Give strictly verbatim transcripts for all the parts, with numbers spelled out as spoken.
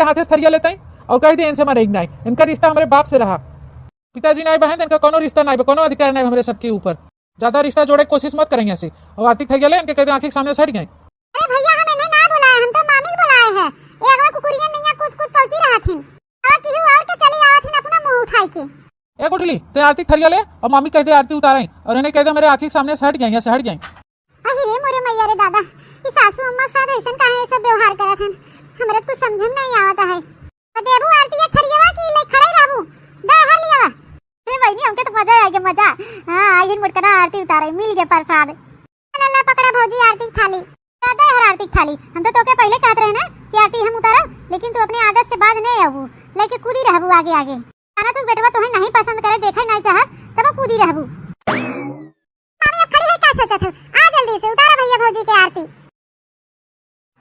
हाथे से थरिया लेते हैं और कह दे, "इनसे हमारे एक नाई, इनका रिश्ता हमारे बाप से रहा। पिताजी नाई बहन, इनका कोनो रिश्ता नाई बा, कोनो अधिकार नाई बा हमरे सबके ऊपर। ज्यादा रिश्ता जोड़े के कोशिश मत करें यहाँ से।" और आरती के थरिया ले इनके कह दे, "आँखी के सामने से हट जाए।" अरे भैया, हम इन्हें ना बुलाए, हम तो मामी के बुलाए हैं। ये अगवा कुकुरियन नैया कूद कूद पहुंची रहा थिन। अब केहू और के चली आवत हिन अपना मुंह उठाई के। ए गुठली, ते आरती के थरिया ले और मामी कह दे आरती उतारें और इन्हें कह दे, "मेरे आँखी के सामने से हट जाए, यहाँ से हट जाए।" अरे रे मोरे मैया रे दादा, ई सासू अम्मा के साथ ऐसन काहे ऐसा व्यवहार करत हन? हमरा तो कुछ समझे में नहीं आवत है। आ देबू आरती के थरियावा की ले खड़े रहबू? दे हर लियावा। अरे बहिनी, हमके तो मजा आ गया, मजा। हाँ, आई दिन मोटकना आरती उतारे, मिल गया प्रसाद। ला, ला, पकड़ा भौजी आरती के थाली। का दे हर आरती के थाली? हम तो तोके पहले कहत रहे ना कि आरती हम उतारब, लेकिन तू अपने आदत से बाज नहीं आबू, लेके कूदी रहबू आगे आगे। जाना तू बेटवा तुम्हें नहीं पसंद करे, देखे नहीं चाहत, तब कूदी रहबू। मामी अब खड़ी है, का सोचत हो? आ जल्दी से उतारा भैया भौजी के आरती।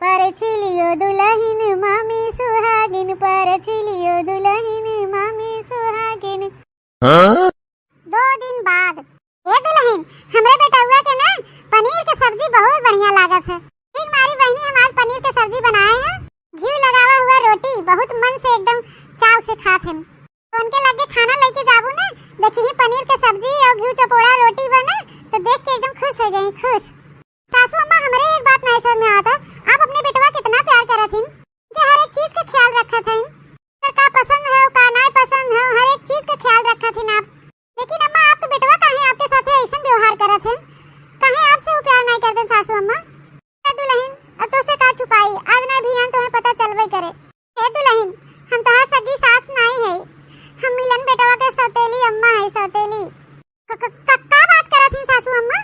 परछी लियो दुलहिन मामी सुहागिन, परछी लियो दुलहिन मामी सुहागिन। हाँ? दो दिन बाद। ए दुलहिन, हमरे बेटउआ के ना पनीर के सब्जी बहुत बढ़िया लागत है। ठीक मारी बहिनी, हम आज पनीर के सब्जी बनाए हैं, घी लगावा हुआ रोटी, बहुत मन से एकदम चाव से खात हैं। तो उनके लगे खाना लेके जाबू ना, देखी पनीर के सब्जी और घी चपोड़ा रोटी बने तो देख के एकदम खुश हो जाई, खुश। सासू अम्मा, हमरे एक बात नहीं समझ में आवत है, आप अपने बेटवा कितना प्यार करत हिन, कि हर एक चीज का ख्याल रखत हिन, ओकर का पसंद है, का नहीं पसंद है, हर एक चीज का ख्याल रखत हिन आप। लेकिन अम्मा, आपके बेटवा काहे आपके साथे ऐसन व्यवहार करत हिन? काहे आपसे वो प्यार नहीं करते सासू अम्मा? ए दुलहिन, अब तोसे का छुपाई, आज ना बिहान तुम्हें पता चलबे करे। ए दुलहिन, हम तोहार सगी सास नाई है, हम मिलन बेटवा के सौतेली अम्मा है, सौतेली। क-, क-, क-, का बात करत हिन सासू अम्मा?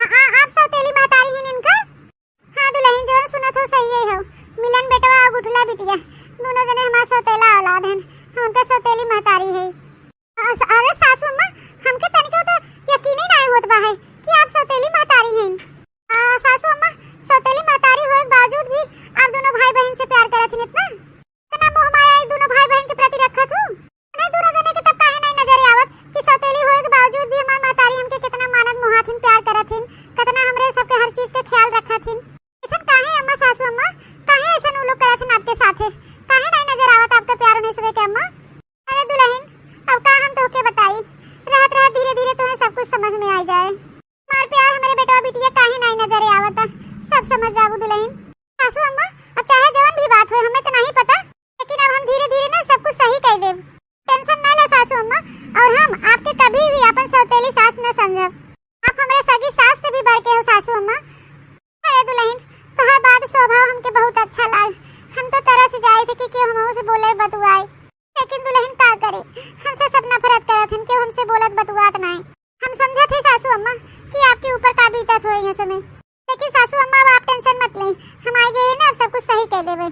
आ, आ, आप सौतेली महतारी हिन इनकर? हाँ दुलहिन, जवन सुनत हो सही है हो, मिलन बेटवा और गुठला बिटिया दोनों जने हमार सौतेला औलाद हन, हम उनकर सौतेली महतारी है। अ-, अरे सासू अम्मा, हमके तनिको तो यकीन ही नाय होत बा है कि आप सौतेली महतारी हईन। आ, सासू अम्मा, सौतेली महतारी होए के बावजूद भी आप दोनों भाई बहन से प्यार करत हन इतना? इतना मोह माया ई दोनों भाई बहन के प्रति रखत हूँ? नहीं, दोनों जने के तब काहे नहीं नजरे आवत कि सौतेली होए के बावजूद भी हमार महतारी हमके कितना मानत मोहात हिन, प्यार करत हिन, कितना हमरे सबके हर चीज के ख्याल रखत हिन? ऐसन काहे अम्मा, सासू अम्मा, काहे ऐसन उ लोग करत हिन आपके साथे? काहे नहीं नजर आवत आपका प्यार उन्हें सबके अम्मा? अरे दुलहिन, अब का हम तोहके बताई, रहत रहत धीरे धीरे तुम्हें सब कुछ समझ में आ जाए। हमार प्यार हमरे बेटवा बिटिया काहे नाई नजरे आवता, सब समझ जाबू दुलहिन। सासू अम्मा, अब चाहे जवन भी बात होए, हमें तो नहीं पता, लेकिन अब हम धीरे धीरे ना सब कुछ सही कर देब। टेंशन ना ले सासू अम्मा, और हम आपके कभी भी अपन सौतेली सास न समझब। आप हमरे सगी सास से भी बढ़ के हो सासू अम्मा। अरे दुलहिन, तोहार बात स्वभाव हमके बहुत अच्छा लाग। हम तो तरस जाए थे कि केहू हमहू से बोले बतुआए, लेकिन दुलहिन का करे, हमसे सब नफरत करत हन, केहू हमसे बोलत बतुआत नाई। हम समझत है सासू अम्मा कि आपके ऊपर का बीतत होई है समय, लेकिन सासू अम्मा अब आप टेंशन मत लें, हम आए गए हैं ना, अब सब कुछ सही कर देवे।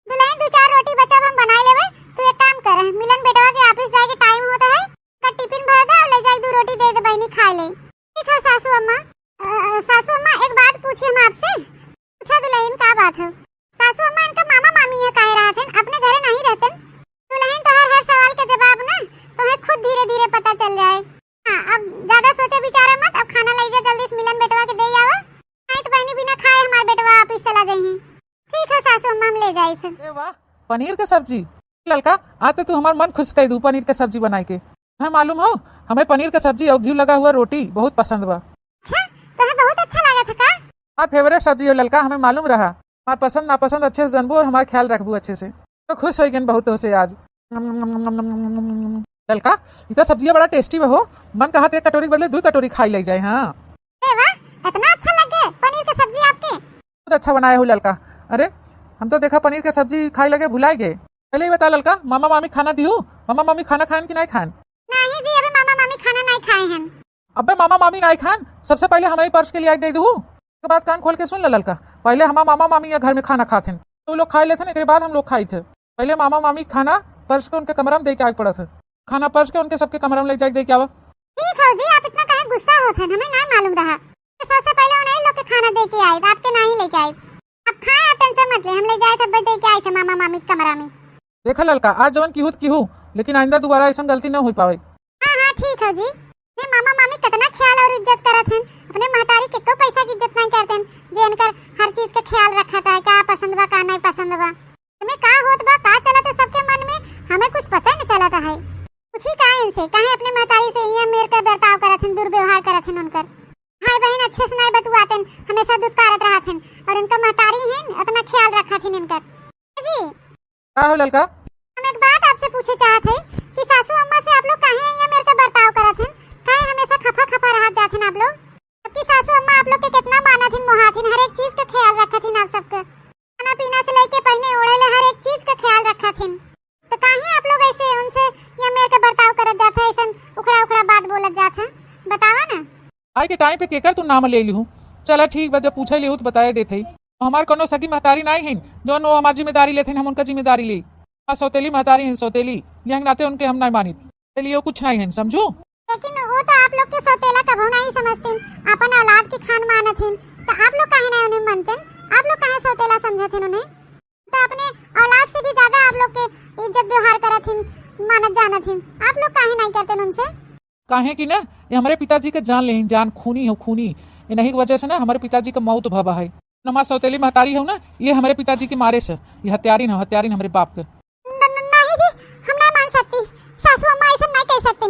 दुलहिन, दो चार रोटी बचा हम बनाए लेवे, तू एक काम कर, मिलन बेटवा के ऑफिस जाए के टाइम होता है, का टिफिन भर दे और ले जाए दो रोटी दे दे बहनी खाए ले। ठीक है सासू अम्मा। अ, सासू अम्मा, एक बात पूछी हम आपसे। पूछा दुलहिन, का बात है? सासू अम्मा, इनका मामा मामी यहाँ काहे रहत हैं, अपने घरे नहीं रहते? दुलहिन, तोहार हर सवाल के जवाब ना तुम्हें खुद धीरे धीरे पता चल जाए। हाँ, अब ज्यादा सोचे विचारे मत, अब खाना ले जा जल्दी से मिलन बेटवा के दे आवा, नहीं तो बहनी बिना खाए हमार बेटवा ऑफिस चला जाइए। ठीक है सासू अम्मा, हम ले जाई थे। अरे वाह, पनीर के सब्जी। ललका, आज तो तू हमार मन खुश कर दू पनीर के सब्जी बनाए के। हमें मालूम हो, हमें पनीर के सब्जी और घी लगा हुआ रोटी बहुत पसंद बा। अच्छा, तुम्हें बहुत अच्छा लगा था का? हमार फेवरेट सब्जी हो ललका, हमें मालूम रहा। हमार पसंद नापसंद अच्छे से जानबू और हमार ख्याल रखबू अच्छे से। तो खुश हो गए बहुत हो से आज। ललका, इतना सब्जिया बड़ा टेस्टी बा हो, मन कहा एक कटोरी के बदले दो कटोरी खाई ले जाए। हाँ। अरे वाह, इतना अच्छा लगे पनीर के सब्जी आपके? बहुत अच्छा बनाए हो ललका। अरे, हम तो देखा पनीर के सब्जी खाए लगे भुलाए गए। पहले ही बता ललका, मामा मामी खाना दिहू? मामा मामी खाना खाएन कि नहीं खाएन? नहीं जी, अबे मामा मामी खाना नहीं खाए हैं। अबे मामा मामी नहीं खाएन, सबसे पहले हमें परस के लिए दे दू। उसके बाद कान खोल के सुन ले ललका, पहले हमार मामा मामी या घर में खाना खात हैं, तो लोग खाए लेते हैं, एकरे बाद हम लोग खाई थे। पहले मामा मामी खाना परस के उनके कमरा में दे के आए पड़त है। खाना परस के उनके सबके कमरा में ले जाके दे के आवा। ठीक है जी, आप इतना काहे गुस्सा होत हैं, हमें ना मालूम रहा। तो सबसे पहले उन्हें लोग के खाना दे के आए, आपके नहीं लेके आए। आप खाए, आप टेंशन मत ले, हम ले जाए थे, दे के आए थे मामा मामी के कमरा में। देखा ललका, आज जवन किहू त किहू, लेकिन आइंदा दोबारा ऐसन गलती न हो पावे। हाँ, हाँ, ठीक है जी। ये मामा मामी कितना ख्याल और इज्जत करत हैं, अपने महतारी के को पैसा की इज्जत नहीं करते हैं, जे इनकर हर चीज के ख्याल रखत है, का पसंद बा, का नहीं पसंद बा, तुम्हें का होत बा, का चलत है, अच्छे से नहीं बतुआते हैं, हमेशा दुत्कारत रहत हैं। और इनका महतारी हैं, इतना ख्याल रखत हैं इनकर। जी। का हो ललका? हम एक बात आपसे पूछे चाहत है कि सासू अम्मा से आप लोग काहे ये मेर के बर्ताव करत हैं? काहे हमेशा खफा खफा रहत जात हैं आप लोग? जबकि सासू अम्मा आप लोग के कितना मानत हैं, मोहात हैं, हर एक चीज का ख्याल रखत हैं आप सबके। खाना पीना से लेके पहने ओढ़े ले हर एक चीज का ख्याल रखत हैं। तो काहे आप लोग ऐसे उनसे या मेर के बर्ताव करत जात है, ऐसन उखड़ा उखड़ा बात बोलत जात है? बतावा ना। आए के टाइम पे केकर तू नाम ले लिहू? चला ठीक बा, जब पूछे लिहू तो बताए देत है। हमार कोनो सगी महतारी नाई है, जौन वो हमार जिम्मेदारी लेत हैं, हम उनका जिम्मेदारी ले। हाँ, सौतेली महतारी हैं, सौतेली। यह नाते उनके हम नाई मानित। के लिए कुछ नहीं है, समझू? लेकिन वो तो आप लोग के सौतेला कभो नहीं समझतिन, अपन औलाद के खान मानत हिन, तो आप लोग काहे नहीं उन्हें मनतिन? आप लोग काहे सौतेला समझत हिन उन्हें? तो अपने औलाद से भी ज्यादा आप लोग के इज्जत व्यवहार करत हिन, मानत जानत हिन, आप लोग काहे नहीं करतिन उनसे? काहे कि ना, ये हमरे पिताजी के जान लेहिन, जान खूनी हो, खूनी। इन्हीं की वजह से ना हमरे पिताजी का मौत भवा है। हमार सौतेली महतारी हो ना, ये हमरे पिताजी के मारे से, ये हत्यारिन हो, हत्यारिन हमरे बाप के। न-, न-, नहीं जी, हम नहीं मान सकती। सासू अम्मा ऐसन नहीं कह सकती।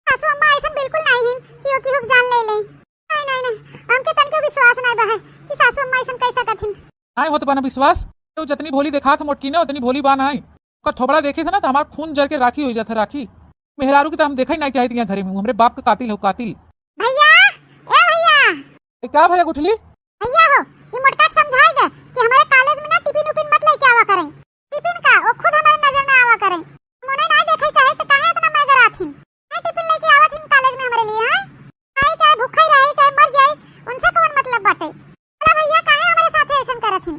सासू अम्मा ऐसन बिल्कुल नहीं हिन कि वो केहू के जान ले लें। नहीं, नहीं, नहीं, हमके तनिको विश्वास नहीं बा है कि सासू अम्मा ऐसन कह सकत हिन। नहीं होत बा ना विश्वास। तो जितनी भोली देखात है मोटकी ना, उतनी भोली बा नहीं। ओकर थोबड़ा देखे थे ना, तो हमार खून जर के राखी हो जात है, राखी। मेहरारू की तो हम देखा ही नहीं चाहिए यहाँ घरे में, वो हमरे बाप का कातिल हो, कातिल। भैया, ए भैया। ए, का भरे गुठली? भैया हो, ये मोटका के समझाए दे कि हमारे कॉलेज में ना टिफिन उफिन मत लेके आवा करें। टिफिन का, वो खुद हमारे नजर ना आवा करें। हम उन्हें ना देखे चाहे तो काहे इतना मैं गरात हिन? नहीं टिफिन लेके आवत हिन कॉलेज में हमारे लिए, हैं? खाई चाहे भूखा ही रहे, चाहे मर जाए, उनसे कौन मतलब बाटे? चला भैया, काहे हमारे साथे ऐसन करत हिन?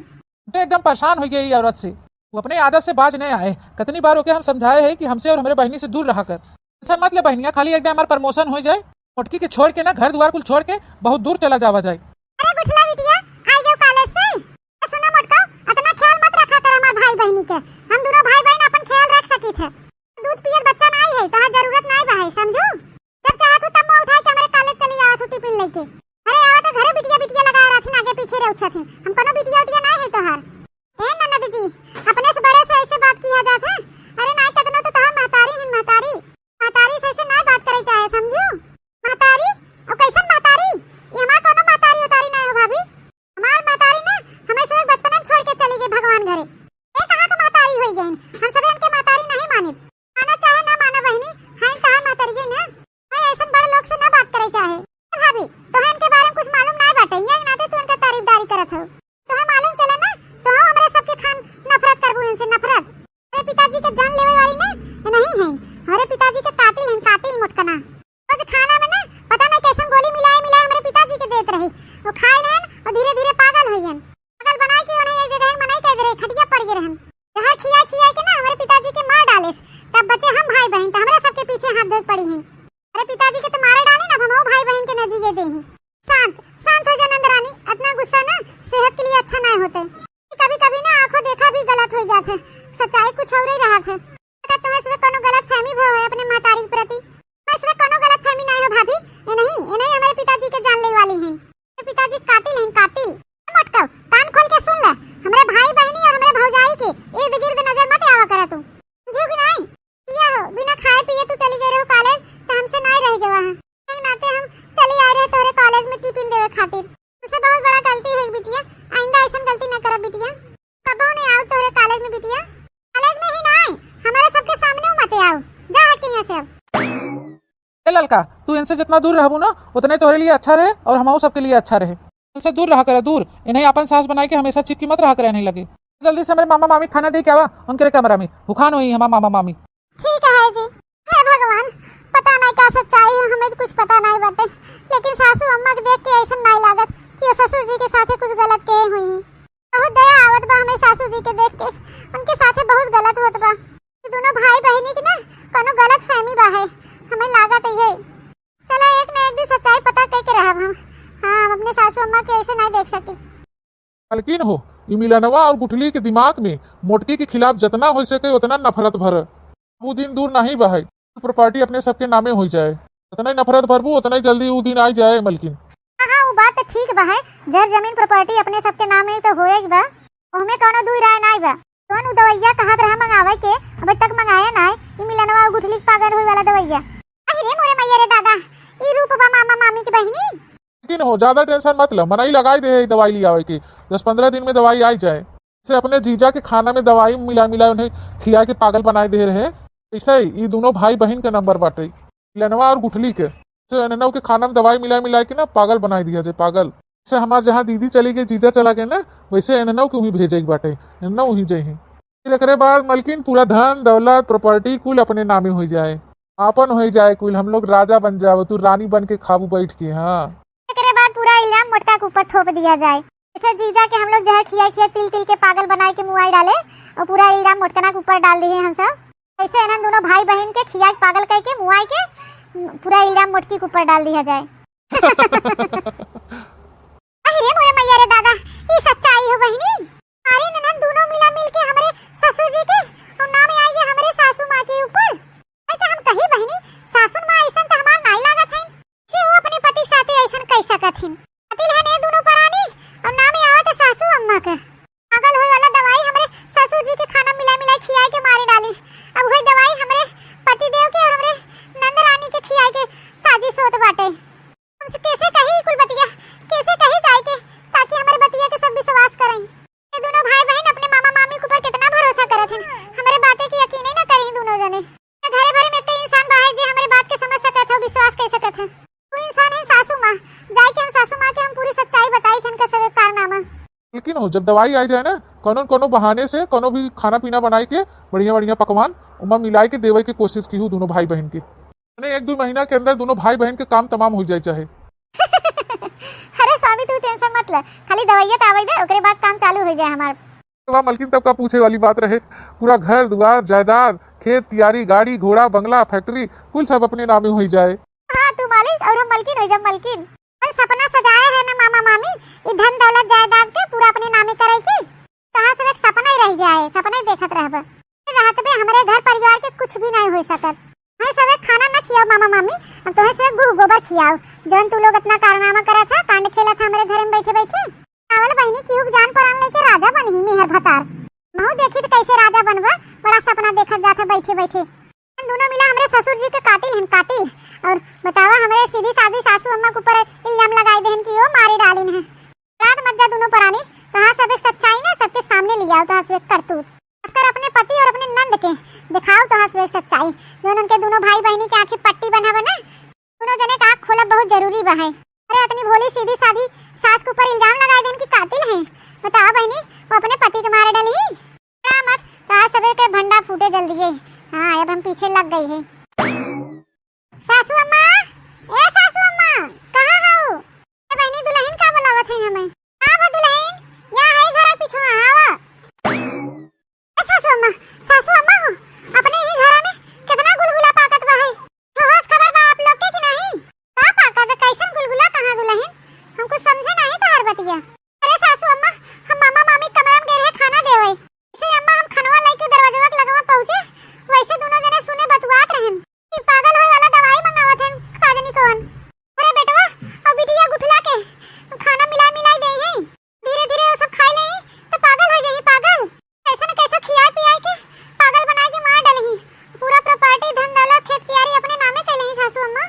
तो एकदम परेशान हो गई ये औरत से। वो अपने आदत से बाज नहीं आए। कितनी बार ओके हम समझाए हैं कि हमसे और हमारे बहनी से दूर रहा कर। टेंशन मत ले बहनिया, खाली एक दिन हमारा प्रमोशन हो जाए, मोटकी के छोड़ के ना, घर द्वार कुल छोड़ के बहुत दूर चला जावा जाए। अरे गुठला बिटिया, आई गयो कॉलेज से? ए, सुना मोटका, इतना ख्याल मत रखा कर हमार भाई बहनी के। हम दोनों भाई बहन अपन ख्याल रख सकी थे। दूध पियत बच्चा नहीं है, तोहार जरूरत नहीं बा है, समझू? जब चाहत हो तब मुँह उठाए के हमारे कॉलेज चली आवत हो टिफिन लेके। अरे आवा तो घरे बिटिया बिटिया लगा रहथिन, आगे पीछे रे उछथिन। हम कोनो बिटिया उटिया नहीं है तोहार। ए ननद जी, अपने से बड़े से ऐसे बात किया जात है? अरे नाई, कतनो तो तोहार महतारी हिन, महतारी। महतारी से ऐसे नाई बात करे चाहे, समझू? महतारी? और कैसन महतारी? ये हमार कोनो महतारी उतारी नाई हो भाभी। हमार महतारी ना हमें से बचपन में छोड़ के चली गई भगवान घरे। ए कहाँ का महतारी होई गई? हम सभी इनके महतारी नहीं मानिब। माना चाहे ना माना बहनी, हैं तोहार महतारी ना। ए ऐसन बड़ लोग से ना बात करे चाहे। ए भाभी, तोहे इनके बारे में कुछ मालूम नाई बाटे, ये नाते तू इनका तारीफदारी करत हो। तोहे मालूम चले ना, तो हमरे सबके खान नफरत करबू इनसे, नफरत। हमरे पिताजी के जान लेवे वाली ना नहीं है, हमरे पिताजी के कातिल हैं, कातिल मोटकना। रोज खाना में ना पता नहीं कैसन गोली मिलाए मिलाए हमरे पिताजी के देत रही। वो खाए लेन और धीरे धीरे पागल हो गए। पागल बनाए के उन्हें एक जगह मनई कह दे रहे, खटिया पड़ गए रहन। जहर खिया खिया के ना हमरे पिताजी के मार डालेस, तब बचे हम भाई बहन, तो हमरे सबके पीछे हाथ धोए पड़ी हैं। अरे पिताजी के तो मारे डाले ना, अब हम भाई बहन के न जिए दे हैं। शांत, शांत हो जा नंद रानी, इतना गुस्सा ना सेहत के लिए अच्छा ना होते। कभी कभी ना आंखों देखा भी गलत हो जात है, सच्चाई कुछ और ही रहत है। का तुम्हें इसमें कोनो गलत फहमी भो है अपने महतारी के प्रति? मैं इसमें कोनो गलत फहमी नहीं हो भाभी, ये नहीं, ये नहीं हमारे पिताजी के जान ले वाली हैं। ये पिताजी कातिल हैं, कातिल। ए मोटकव, कान खोल के सुन ले, हमरे भाई बहनी और हमरे भौजाई के इर्द गिर्द नजर मत आवा करा तू, समझू कि नहीं? किया हो, बिना खाए पिए तू चली गई रहो कॉलेज, तो हमसे नहीं रह गए वहाँ। एक नाते हम चली आए रहे तोरे कॉलेज में टिफिन देवे खातिर। तुझसे बहुत बड़ा गलती है बिटिया, आइंदा ऐसन गलती न करब बिटिया। कबो नहीं आओ तोरे कॉलेज में बिटिया। कॉलेज में ही नहीं, हमारे सबके सामने मत आओ। जा हट के यहाँ से अब। ए ललका, तू इनसे जितना दूर रहबू ना, उतने तोहरे लिए अच्छा रहे और हमहू सबके लिए अच्छा रहे। इनसे दूर रहा करा, दूर। इन्हें अपन सास बनाए के हमेशा चिपकी मत रहा करा इन्हें लगे। जल्दी से मेरे मामा मामी खाना दे के आवा, उनके कमरा में हुखान हुई हमार मामा मामी। ठीक है जी। हे भगवान, पता नहीं का सच्चाई है, हमें तो कुछ पता नहीं बाटे, लेकिन सासू अम्मा के देख के ऐसा नहीं लागत कि वो ससुर जी के साथे कुछ गलत कहे हुई। बहुत दया आवत बा हमें सासू जी के देख के, उनके साथे बहुत गलत होत बा। ये दोनों भाई बहनी की ना कोनो गलत फहमी बा है, हमें लागत है ये। चला एक ना एक दिन सच्चाई पता कह के रहब हम। हाँ, हम अपने सासू अम्मा के ऐसे नहीं देख सके। मालकिन हो, ई मिलनवा और गुठली के दिमाग में मोटकी के खिलाफ जितना हो सके उतना नफरत भर। वो दिन दूर नहीं बा है, प्रॉपर्टी अपने सबके नामे हो जाए। उतना ही नफरत भरबू, उतना ही जल्दी वो दिन आ जाए, मलकिन। हाँ, हाँ, वो बात तो ठीक बा है, जर जमीन प्रॉपर्टी अपने सबके नामे तो होए बा, ओहमे कौनो दुई राय नहीं बा। कौन उ दवैया कहत रहा मंगावे के, अबे तक मंगाया नहीं, ई मिलनवा और गुठली के पागल होए वाला दवैया। अरे रे मोरे मैया रे दादा, ई रूप बा मामा मामी की बहिनी। लेकिन हो, ज्यादा tension मत ल, मनई लगाई दे है दवाई लियावे के, दस पन्द्रह दिन में दवाई आई जाए। से अपने जीजा के खाना में दवाई मिला मिला उन्हें खिया के पागल बनाए दे रहे, ऐसे ही ई दोनों भाई बहिन के नंबर बाटे, इलनवा और गुठली के। से एननऊ के खाना में दवाई मिला मिला के ना पागल बनाए दिया जाए, पागल। से हमार जहाँ दीदी चली गई, जीजा चला गए ना, वैसे एननऊ के वहीं भेजे के बाटे, एननऊ वहीं जइहीं। फिर एकरे बाद मलकिन पूरा धन दौलत property कुल अपने नामे हो जाए, आपन हो जाए कुल, हम लोग राजा बन जाओ, तू रानी बन के खाबू बैठ के। हाँ, एकरे बाद पूरा इल्जाम मोटका के ऊपर थोप दिया जाए। जैसे जीजा के हम लोग जहर खिया खिया तिल तिल के पागल बनाए के मुआई डाले और पूरा इल्जाम मोटकना के ऊपर डाल दिए हम सब। ऐसे इन्हन दोनों भाई बहन के खिया के पागल कह के मुआई के पूरा इल्जाम मोटकी के ऊपर डाल दिया जाए। अरे मोरे मैया रे दादा, ई सच्चाई हो बहिनी। अरे ननद दोनों मिला मिल के हमरे ससुर जी के और नाम आई गए हमरे सासू माँ के ऊपर। ऐ तो हम कही बहिनी, सासुन माँ ऐसन तो हमार नाई लागत है, से वो अपने पति के साथे ऐसन कह सकत हिन। कातिल है ने दोनों परानी और नाम आवत है सासू अम्मा के। पागल होए वाला दवाई हमरे ससुर जी के खाना मिला मिला खियाए के मारे डाली। अब वही दवाई हमरे पति देव के और हमरे नंद रानी के खियाए के साजिश होत बाटे। हमसे कैसे कही कुल बतिया, कैसे कही जाए के, ताकि हमरे बतिया के सब विश्वास करें। ये दोनों भाई बहन अपने मामा मामी के ऊपर कितना भरोसा करत हैं, हमरे बातें के यकीन ही ना करी दोनों जने। ये घरे भरे में कई इंसान बाहर जे हमरे बात के समझ सकत है, विश्वास कर सकत है। वो इंसान है सासू माँ, जाए के हम सासू माँ के हम पूरी सच्चाई बताई थे इनका सब कारनामा। लेकिन हो, जब दवाई आई जाए ना, कोनो न कोनो बहाने से कोनो भी खाना पीना बनाए के बढ़िया बढ़िया पकवान ओमा मिलाए के देवे के कोशिश की हूँ दोनों भाई बहन के। मने एक दो महीना के अंदर दोनों भाई बहन के काम तमाम हो जाए चाहे। अरे स्वामी, तू tension मत ले, खाली दवाइया तो आवे दे, ओकरे बाद काम चालू हो जाए हमार। वाह मलकिन, तब का पूछे वाली बात रहे, पूरा घर दुआर जायदाद खेत कियारी गाड़ी घोड़ा बंगला factory कुल सब अपने नामे हो जाए। हाँ, तू मालिक और हम मलकिन हो जाए मलकिन। और सपना सजाए है ना मामा मामी, ये धन दौलत जायदाद के पूरा अपने नामे करे के। तोहार सब एक सपना ही रह जाए, सपना ही देखत रहब। रहत बे हमरे घर परिवार के कुछ भी नहीं हो सकत। हमें सब एक खाना न खियाओ मामा मामी, हम तोहे सब गुह गोबर खियाओ। जौन तू लोग इतना कारनामा करत है, कांड खेलत है हमरे घर में बैठे बैठे। आवल बहिनी की उग जान परान लेके राजा बनही मेहर भतार। महू देखी तो कैसे राजा बनबा, बड़ा सपना देखत जात है बैठे बैठे। हम दोनों मिला हमरे ससुर जी के कातिल हैं, कातिल। और बतावा हमरे सीधी सादी सासू अम्मा के ऊपर इल्जाम लगाई देहन कि वो मारे डालिन है। रात मत जा दोनों परानी, तोहार सब एक सच्चाई ना सबके सामने ले आओ, तोहार सब एक करतूत। खासकर अपने पति और अपने नंद के दिखाओ तोहार सब एक सच्चाई, जौन उनके दोनों भाई बहनी के आँखें पट्टी बनावे ना, दोनों जने का आँख खोलब बहुत जरूरी बा है। अरे इतनी भोली सीधी सादी सास के ऊपर इल्जाम लगाए देन कि कातिल हैं। बताओ बहनी, वो अपने पति के मारे डाली ही? डरा मत, तोहार सबे के भंडा फूटे जल्दी है। हाँ, अब हम पीछे लग गई है। सासू अम्मा, ए सासू अम्मा, कहाँ हऊ? ए बहनी, दुल्हन का बुलावत है हमें? हाँ वो दुल्हन, या है घर पीछे, आवा। ए सासू अम्मा, सासू अम्मा हो, अपने ही घर में कितना गुलगुला पाकत बा है। तो होश खबर बा आप लोग के कि नहीं? का पाकत, कैसन गुलगुला, कहाँ दुल्हन? हम कुछ समझे नहीं तोहार बतिया। अरे सासू अम्मा, हम मामा मामी कमरा में गए रहे खाना देवे। जैसे अम्मा हम खनवा लेके दरवाजवा के लगवा पहुँचे, वैसे दोनों जने सुने बतुआत रहन कि पागल होए वाला दवाई मंगावत हन, का जानी कौन। अरे बेटवा, और बिटिया गुठला के खाना मिला मिला दे ही। धीरे धीरे वो सब खाए ले तो पागल हो जाई, पागल। कैसे न कैसे खियाए पियाए के पागल बनाए के मार डाली। पूरा property, धन दौलत, खेत कियारी अपने नामे कैले ही सासू अम्मा।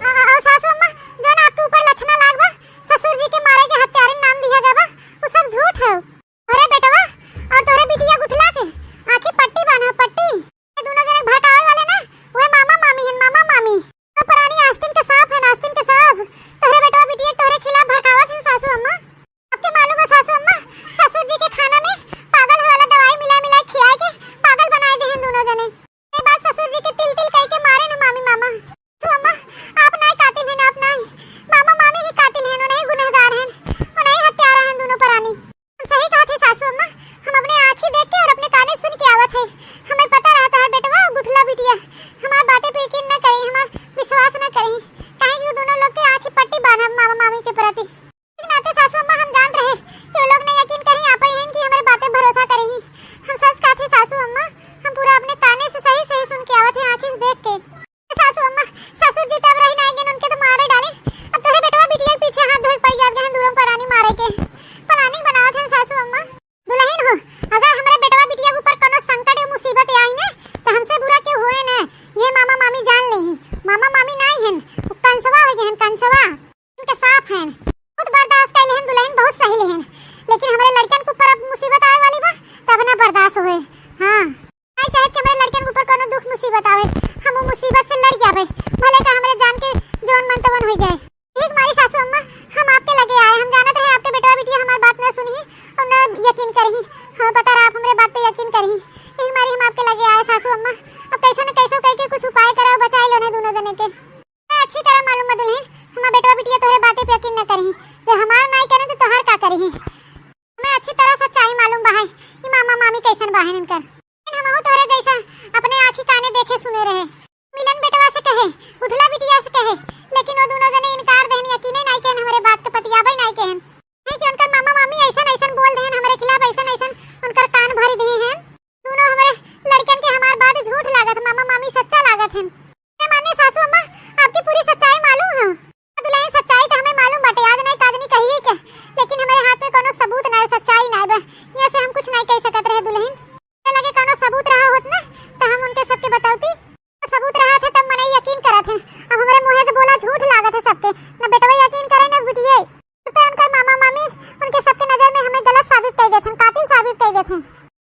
आ, आ, आ, सासू अम्मा, जौन आपके ऊपर लक्षणा लाग बा, ससुर जी के बहुत सही लेहन, लेकिन हमरे लड़कन के ऊपर अब मुसीबत आवे वाली बा, तब ना बर्दाश्त होए। हाँ, नहीं चाहत कि हमरे लड़कन के ऊपर कोनो दुख मुसीबत आवे। हम वो मुसीबत से लड़ जाबे, भले का हमरे जान के जवन मन तवन हो जाए। ठीक मारी सासू अम्मा, हम आपके लगे आए। हम जानत रहे आपके बेटवा बिटिया हमार बात न सुनही और न यकीन करही। हमें पता रहा आप हमरे बात पे यकीन करही, यही मारी हम आपके लगे आए सासू अम्मा। अब कैसे न कैसे कह के कुछ उपाय कराओ, बचाए लो ना दोनों जने के। हमें अच्छी तरह मालूम बा दुल्हन, हमार बेटवा बिटिया तोहरे बाते पे यकीन न करही। जब हमार नाई करे तो तोहार का करही? हमें अच्छी तरह सच्चाई मालूम बा है, ई मामा मामी कैसन बा है इनकर। लेकिन हमहू तोहरे जैसा अपने आँखी काने देखे सुने रहे। मिलन बेटवा से कहे, गुठला बिटिया से कहे, लेकिन वो दोनों जने इनकार देहन, यकीने नाई कहन, हमरे बात के पतियाबे नाई कहन। नहीं कि उनकर मामा मामी ऐसन ऐसन बोल देहन हमरे खिलाफ, ऐसन ऐसन उनकर कान भर दिए हैं। दोनों हमरे लड़कन के हमार बात झूठ लागत, मामा मामी सच्चा लागत हैं। अरे माने सासू अम्मा, आपकी पूरी सच्चाई मालूम है। दुल्हन, सच्चाई तो हमें मालूम बाटे, आज नहीं काज नहीं कहिए के, लेकिन हमारे हाथ में कोनो सबूत ना है, सच्चाई ना है बा। यहाँ से हम कुछ नहीं कह सकत रहे दुल्हन। लगे कोनो सबूत रहा होत ना, तो हम उनके सबके बतौती। तो सबूत रहा थे तब मनई यकीन करत हैं। अब हमारे मुँहे के बोला झूठ लागत है सबके, न बेटवा यकीन करे न बिटिये। तो उनकर मामा मामी उनके सबके नजर में हमें गलत साबित कर देते हैं, कातिल साबित कर देते हैं।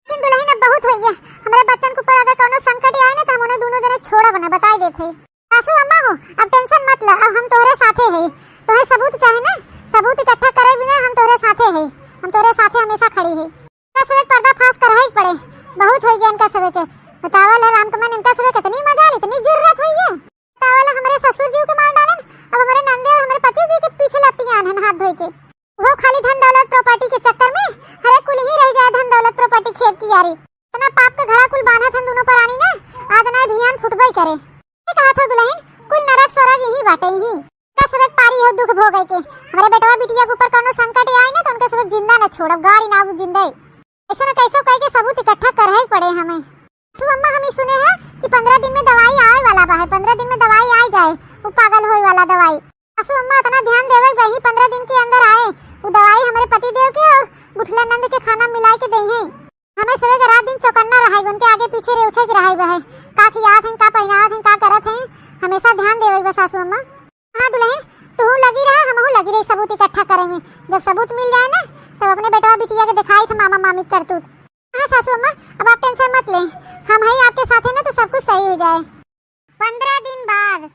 लेकिन दुल्हन अब बहुत होइ गया, हमरे बच्चन के ऊपर अगर कोनो संकट आए ना तो हम उन्हें दोनों जने छोड़ब ना, बताई देत है। सासू अम्मा हो, अब tension मत ला, अब हम तोहरे साथे है। तोहे सबूत चाहे ना, सबूत इकट्ठा करे बिना हम तोहरे साथे है, हम तोहरे साथे हमेशा खड़ी है। इनका सबे पर्दाफाश करही के पड़े, बहुत होइ गया इनका सबे के। बतावल है राम कमल, इनका सबे कितनी मजाल, इतनी जुर्रत होइ गया। बतावल हमरे ससुर जी के मार डालन, अब हमरे नंदे और हमरे पति जी के पीछे लपटियान हन हाथ धोए के। वो खाली धन दौलत property के चक्कर में, हरे कुल ही रह जाए धन दौलत property खेत कियारी। इतना पाप के घड़ा कुल बांधत हन दोनों परानी ने, आज ना भियान फुटबे करे। ये कहा था दुल्हन, कुल नरक स्वर्ग यही बाटे ही। का सबक पारी हो दुख भोगे के। हमरे बेटवा बिटिया के ऊपर कोनो संकट आए ना तो उनका सबक जिंदा न छोड़ब, गाड़ी ना जिंदा। ऐसे न कैसे कह के सबूत इकट्ठा करही के पड़े हमें। सासू अम्मा, हम ही सुने हैं कि पन्द्रह दिन में दवाई आए वाला बा है, पन्द्रह दिन में दवाई आ जाए, वो पागल होए वाला दवाई। सासू अम्मा, इतना ध्यान देवे के बा, पन्द्रह दिन के अंदर आए, वो दवाई हमरे पति देव के और गुठला नंद के खाना मिलाए के दे हैं। हमें सबे के रात दिन चौकन्ना रहे, उनके आगे पीछे रेउछे के रहे बा है, का खियात हैं, का पहनावत हैं, का करत हैं, हमेशा ध्यान देवे के बा सासू अम्मा। हाँ दुल्हन, तू लगी रहा, हमहू लगी रही सबूत इकट्ठा करे में। जब सबूत मिल जाए ना, तब अपने बेटवा बिटिया के दिखाई था मामा मामी के करतूत। हाँ सासू अम्मा, अब आप tension मत लें, हम हैं आपके साथ है ना, तो सब कुछ सही हो जाए। पन्द्रह दिन बाद।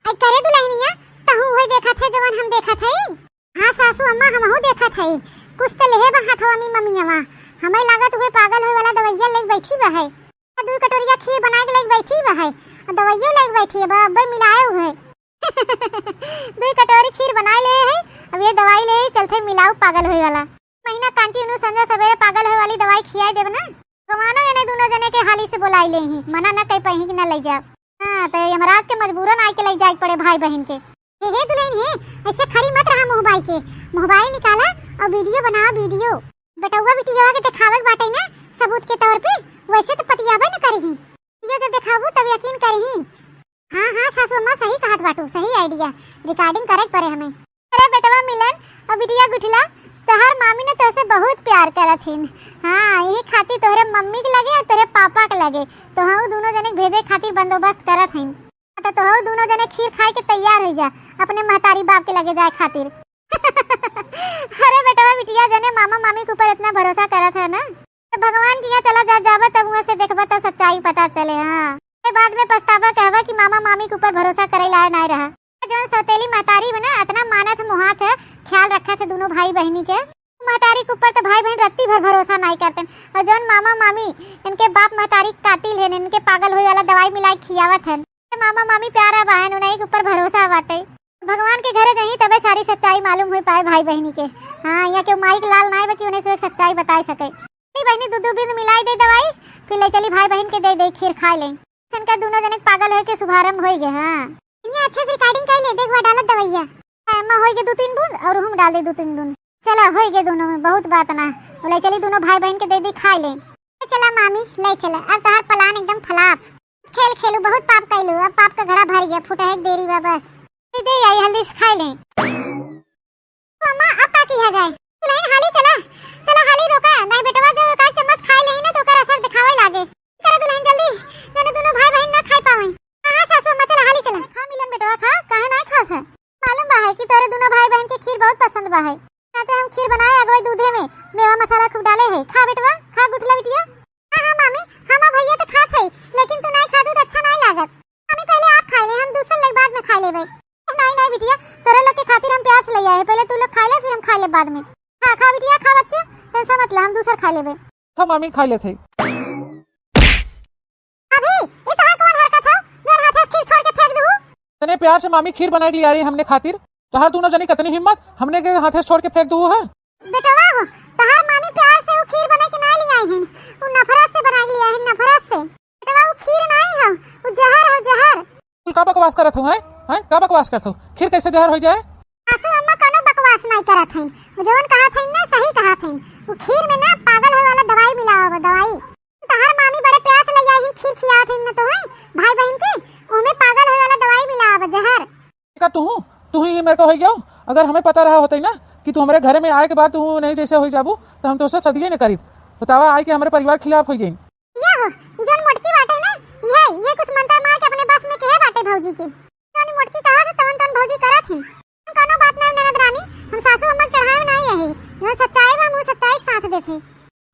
आई करे दुल्हनिया, तहू वही देखत है जवन हम देखत है। हाँ सासू अम्मा, हमहू देखत है, कुछ तो लेहे बा हथवा में ममियावा। हमें लागत हुए पागल होए वाला दवाइया लेके बैठी बा है। दू कटोरिया खीर बना के लेके बैठी बा है, और दवाइयो लेके बैठी है, बा-, अब्बे मिलाए हुए। दू कटोरी खीर बनाए ले है, अब ये दवाई ले चलते मिलाऊ पागल होए वाला। महीना continue संझा सवेरे पागल होए वाली दवाई खियाए देब ना। भगवानो एने दोनों जने के हाली से बोलाई ले ही, मना न कह पाई कि न ले जाओ। हाँ, तो यमराज के मजबूरन आए के ले जाए के पड़े भाई बहन के। हे, हे दुल्हन हे, ऐसे खड़ी मत रहा मुँह बाई के। मोबाइल निकाला और video बनाओ, video। बेटौआ बिटिया के दिखावे के बाटे ना सबूत के तौर पे, वैसे तो पतियाबे न करही। Video जब दिखाबू तब यकीन करही। हाँ, हाँ सासू अम्मा, सही कहत बाटू, सही idea। Recording करे के पड़े हमें। अरे बेटवा मिलन और बिटिया गुठला, तोहार मामी ने तोहसे बहुत प्यार करत हिन। हाँ, यही खातिर तोहरे मम्मी के लगे और तोहरे पापा के लगे तोहू दोनों जने के भेजे खातिर बंदोबस्त करत हिन। तो तोहू दोनों जने खीर खाए के तैयार हो जा, अपने महतारी बाप के लगे जाए खातिर। अरे बेटवा बिटिया जने मामा मामी के ऊपर इतना भरोसा करत है ना, तो भगवान के यहाँ चला जा, जाबा तब वहाँ से देखबा तब सच्चाई पता चले। हाँ, ये बाद में पछताबा कहबा कि मामा मामी के ऊपर भरोसा करे लायक नाय रहा। जौन सौतेली महतारी बा ना, इतना मानत मोहात है, ख्याल रखत है दोनों भाई बहनी के। महतारी के ऊपर तो भाई बहन रत्ती भर भरोसा नाय करते। और जौन मामा मामी इनके बाप महतारी के कातिल है, इनके पागल होए वाला दवाई मिलाई खियावत है, तो मामा मामी प्यारा बहन उन्हीं के ऊपर भरोसा बाटे। भगवान के घरे जाई तबे सारी सच्चाई मालूम हो पाए भाई बहनी के। हाँ, यहाँ के माई के लाल नाय बा कि उन्हें से सच्चाई बताए सके। चली बहनी, दू दू बूंद मिलाई दे दवाई, फिर ले चली भाई बहन के दे दे खीर खाए ले। इनका दोनों जने के पागल होए के शुभारंभ होई गए। हाँ, इन्हें अच्छे से recording कर ले, देख बा डालत दवाइया। हाँ, अम्मा होई गए दू तीन बूंद और हम डाल दे दू तीन बूंद। चला, होई गए दोनों में, बहुत बात ना। वो ले चली दोनों भाई बहन के दे दी खाए ले। ले चला मामी, ले चला, अब तोहार plan एकदम flop। खेल खेलू, बहुत पाप कैलू, अब पाप का घड़ा भर गया, फुटहे के देरी बा बस। दे आई हल्दी से खाए ले। अम्मा, अब का किया जाए? दुल्हन हाली चला, चला हाली रोका, नहीं बेटवा जो एक आध चम्मच खाए लेही ना तो ओकर असर दिखावे लागे। करे दुल्हन जल्दी, जने दोनों भाई बहन ना खाए पावे। हाँ, हाँ सासू अम्मा, चला हाली चला। खा मिलन बेटवा खा, काहे ना खात है? मालूम बा है कि तोरे दोनों भाई बहन के खीर बहुत पसंद बा है, ना तो हम खीर बनाए अगवे दूधे में, मेवा मसाला खूब डाले है। खा बेटवा, खा गुठला बिटिया। हाँ, हाँ मामी, हम भैया तो खात है, लेकिन तू नाई खातू तो अच्छा नाई लागत। मामी पहले आप खाई ले, हम दूसर लोग बाद में खाई लेबे। नहीं, नहीं बिटिया, तोरे लोग के खातिर हम प्यार से ले आए, पहले तू लोग खाई ले, फिर हम खाई ले बाद में। खा, खा बिटिया, खा बच्चे, tension मत ले, हम दूसर खाई लेबे। खा मामी, खाई लेत है। अभी, ई तोहार कौन हरकत हो, जोन हाथे से खीर छोड़ के फेंक दू? इतने प्यार से मामी खीर बनाए के लिए आ रही हमने खातिर, तोहार दोनों जनी कितनी हिम्मत, हमने के हाथे से छोड़ के फेंक दू है? बेटवा हो, तोहार मामी प्यार से वो खीर बनाए के ना ले आई हिन, वो नफरत से बनाए के ले आई हिन, नफरत से। बेटवा, वो खीर नाई हो, वो जहर हो, जहर। तू का बकवास करत हो, हैं? हैं? का बकवास करत हो? खीर कैसे जहर हो जाए? सासू अम्मा कोनो बकवास नाई करत हईन, वो जवन कहत हईन ना, सही कहत हईन। वो खीर में ना पागल होए वाला दवाई मिलावा बा, दवाई। तोहार मामी बड़े प्यार से ले आई हिन, खीर खियावत हईन ना तोहे, भाई बहिन के, ओमे पागल होए वाला दवाई मिलावा बा, जहर। का तू, तू ही मेरे को हो गया? अगर हमें पता रहा होता ना कि तू हमारे घर में आए के बाद तू नहीं जैसे हो जाबू, तो हम तोसे सदिये न करीत। बतावा, आए के हमारे परिवार खिलाफ हो गई। ये हो, ई जौन मोटकी बाटे ना, ये, ये कुछ मंत्र मार के अपने बस में केहे बाटे भौजी के। जौन मोटकी कहा थे, तवन तवन भौजी करत हिन। कोनो बात ना ननद रानी, हम सासू अम्मा चढ़ाए नाई है। जौन सच्चाई बा, हम वो सच्चाई के साथ देथे।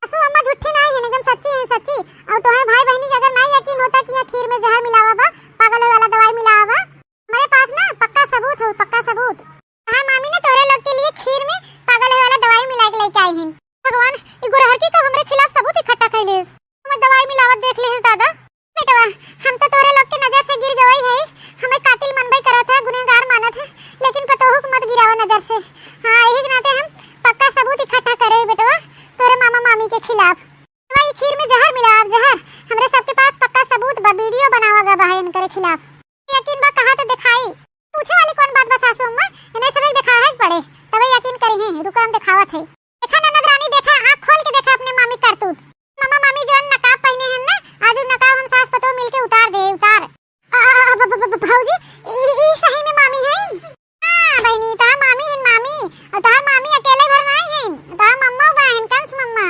सासू अम्मा झूठी नाई है, एकदम सच्ची है, सच्ची। और तोहे भाई बहिनी के अगर नाई यकीन होता कि ये खीर में जहर मिलावा बा, पागल होए वाला दवाई मिलावा बा, हमारे पास ना पक्का सबूत हो, पक्का सबूत। तोहार मामी ने तोरे लोग के लिए खीर में पागल होए वाला दवाई मिला के लेके आई हिन। भगवान, ई गुरहर की कब हमरे खिलाफ सबूत इकट्ठा कर लेस? हमें दवाई मिलावत देख लेस दादा। बेटवा, हम तो तोरे लोग के नजर से गिर गवई है, हमें कातिल मनबे करत है, गुनहगार मानत है, लेकिन पतोहू को मत गिरावा नजर से। हाँ, यही के नाते हम पक्का सबूत इकट्ठा करे बेटवा, तोरे मामा मामी के खिलाफ। बेटवा, ई खीर में जहर मिलावा, जहर। हमरे सबके पास पक्का सबूत बा, वीडियो बनावा गवा है इनकरे खिलाफ। यकीन बा, कहा तो दिखाई। पूछे वाली कौन बात बा सासू अम्मा, इन्हें सबके दिखावे के पड़े, तबे यकीन करी है। रुका, हम दिखावत है। देखा ननद रानी, देखा, आँख खोल के देखा अपने मामी करतूत। मामा मामी जौन नकाब पहने हैं ना, आज उ नकाब हम सास पतोह मिलके उतार दे, उतार। आ, आ, आ, ब-, ब-, ब-, भौजी, ई, ई सही में मामी हैं? हाँ बहिनी, तोहार मामी हैं, मामी। और तोहार मामी अकेले भर नहीं हैं, तोहार मम्मा बा हैं, कंस मम्मा।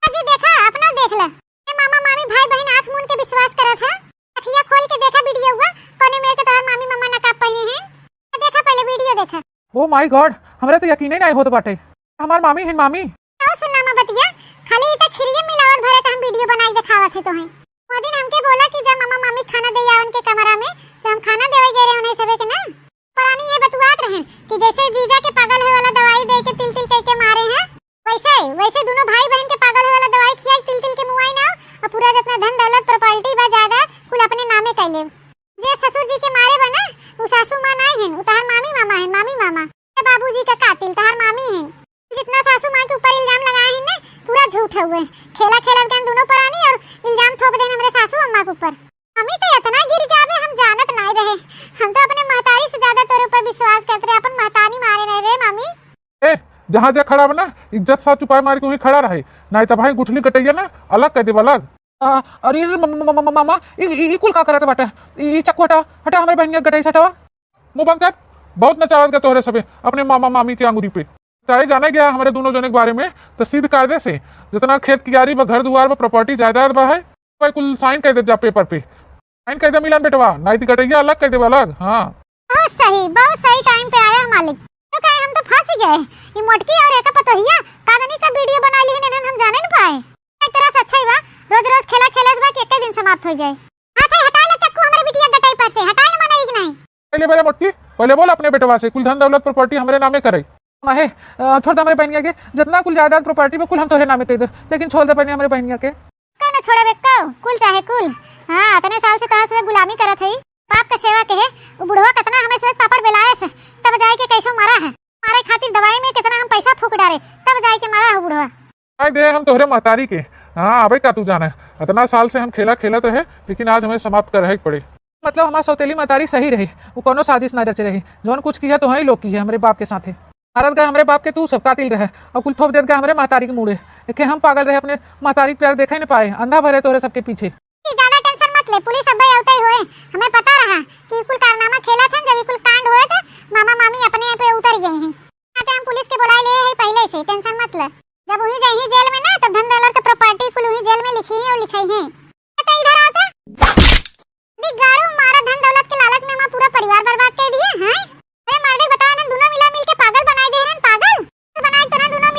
अजी देखा, अपना देख ले। ए मामा, मामी, भाई, बहिन आँख मून के विश्वास करत है। अखिया खोल के देखा वीडियो हुआ, कौने मेर के तोहार मामी, मम्मा नकाब पहने हैं। देखा, पहले वीडियो देखा। Oh my God, हमरा तो यकीने नाई होत बाटे। हमार मामी हैं, मामी। आओ सुन लामा बतिया, खाली ई त खीरिये मिलावत भरे त हम वीडियो बनाई देखावत है तोहे। वो दिन हमके बोला कि जब मामा, मामी खाना दे आवन के कमरा में, तो हम खाना देवे गए रहे उन्हें सबे के ना। परानी ये बतुआत रहन कि जैसे जीजा के पागल होए वाला दवाई दे के तिल तिल कह के मारे हैं, वैसे, वैसे दोनों भाई बहन के पागल होए वाला दवाई खिया के तिल तिल के मुआई ना, और पूरा जितना धन दौलत प्रॉपर्टी बा जायदाद कुल अपने नामे कर ले। जे ससुर जी के मारे बा ना, उ सासू माँ नाई हैं, उ तहार मामी मामा हैं, मामी मामा। ए बाबूजी का कातिल तहार मामी हैं। जितना सासू माँ के ऊपर इल्जाम लगाए हैं ना, पूरा झूठ है हुए। खेला खेलत गए दोनों परानी और इल्जाम थोप देन हमरे सासू अम्मा के ऊपर। मम्मी तो इतना गिर जावे हम जानत नाई रहे। हम तो अपने महतारी से ज्यादा तोरे ऊपर विश्वास करत रहे, अपन महतारी मारे नहीं रहे मामी। ए, जहाँ जा खड़ा बा ना, इज्जत साथ चुपाए मार के वहीं खड़ा रहे, नाई तो भाई गुठली कटैया ना अलग कर देबा अलग। आ, अरे रे मम-, मम-, मम-, मामा, ई, ई, ई कुल का करत बाटे? ई, ई चक्कू हटा, हटा हमरे बहनिया के गटई से हटावा। मुँह बंद कर, बहुत नचावत गए तोहरे सबे अपने मामा मामी के आंगुरी पे। चाहे जाने गया हमरे दोनों जने के बारे में, तो सीध कायदे से जितना खेत कियारी बा, घर दुआर बा, प्रॉपर्टी जायदाद बा है, भाई कुल साइन कर दे जा पेपर पे। साइन कर दे मिलन बेटवा, नाई तो गटैया अलग कर देबा अलग। हाँ। बहुत सही, बहुत सही टाइम पे आया मालिक। तो कहे हम तो फंस गए। ये मोटकी और एक पतोहिया कादनी का वीडियो बना ली है, हम जाने न पाए। एक तरह से अच्छा ही बा, रोज रोज खेला खेले बा कि एक दिन समाप्त हो जाए। हाथ है हटा ले चक्कू हमरे बिटिया गटई पर से, हटा ले मना एक नहीं। पहले बोले मोटकी, पहले बोल अपने बेटवा से, कुल धन दौलत प्रॉपर्टी हमरे नामे करे। माहे, अ, छोड़ दे हमरे बहनिया के, जितना कुल जायदाद प्रॉपर्टी बा कुल हम तोहरे नामे कर दे, लेकिन छोड़ दे पहले हमरे बहनिया के। का न छोड़बे कौ, कुल चाहे कुल। हाँ, अतने साल से तोहरा से गुलामी करत हई। बाप के सेवा के है, उ बुढ़वा कितना हमें से पापड़ बेलाए से, तब जाए के कैसो मरा है। मारे खातिर दवाई में कितना हम पैसा फूक डारे, तब जाए के मरा है बुढ़वा। आए दे हम तोहरे महतारी के। हाँ, अबे का तू जाने, इतना साल से हम खेला खेलत रहे, लेकिन आज हमें समाप्त कर रहे के पड़े। मतलब हमार सौतेली महतारी सही रही, वो कोनो साजिश ना रचे रही। जौन कुछ किया तो वही लोग की है हमरे बाप के साथे। मारत गए हमरे बाप के तू सब कातिल रहे, और कुल थोप देत गए हमरे महतारी के मूड़े। एके हम पागल रहे, अपने महतारी के प्यार देखे न पाए, अंधा भरे तोहरे सबके पीछे। ई ज्यादा टेंशन मत ले, पुलिस अब्बे अवते ही होए। हमें पता रहा कि कुल कारनामा खेला था, जब ई कुल कांड होए थे, मामा मामी अपने पे उतर गए हैं। आते हम पुलिस के बुलाए ले हैं पहले से, टेंशन मत ले। जब वही जाए ही जेल में ना, तब धन दौलत के प्रॉपर्टी कुल वही जेल में लिखी है और लिखाई है। तो इधर आओ तो। दी गाड़ू मारा, धन दौलत के लालच में माँ पूरा परिवार बर्बाद कर दिए हैं। अरे मर्दे बताओ ना, दोनों मिला मिल के पागल बनाए दे रहे हैं, पागल। तो बनाए तो ना दोनों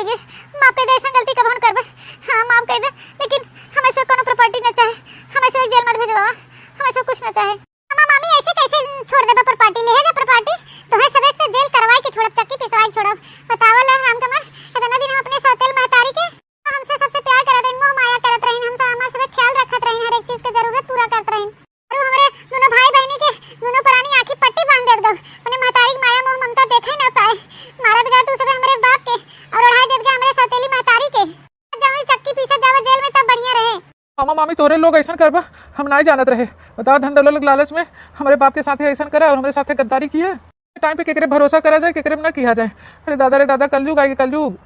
माफ कर दे, ऐसा गलती कबहूँ न करबे। हाँ, माफ कर दे, लेकिन हमें से कोनो प्रॉपर्टी न चाहे, हमें से जेल मत भेजवावा, हमें से कुछ न चाहे। मामा, मामी, ऐसे कैसे छोड़ देबा प्रॉपर्टी? ले जा प्रॉपर्टी, तोहे सबे के जेल करवाई के छोड़ब, चक्की पिसवाई के छोड़ब। बतावल है राम कमल, इतना दिन हम अपने सौतेल महतारी के, हमसे सबसे प्यार करत रहिन, मोह माया करत रहिन, हमसे हमार सबे ख्याल रखत रहिन, हर एक चीज के जरूरत पूरा करत रहिन। और वो हमरे दोनों भाई बहनी के दोनों परानी आँखी पट्टी बांध देत गो, अपने महतारी के माया मोह ममता देखे न पाए, मारत गए तू सबे हमरे बाप के और ओढ़ाई देत गए हमरे सौतेली महतारी के। जाओ चक्की पीसत जावा जेल में, तब बढ़िया रहे। मामा मामी, तोरे लोग ऐसन करबा, हम नाई जानत रहे। बताओ, धन दौलत के लालच में हमरे बाप के साथे ऐसन करा और हमरे साथे गद्दारी किया। टाइम पे केकरे भरोसा करा जाए, केकरे पे ना किया जाए। अरे दादा रे दादा, कलयुग आएगी, कलयुग।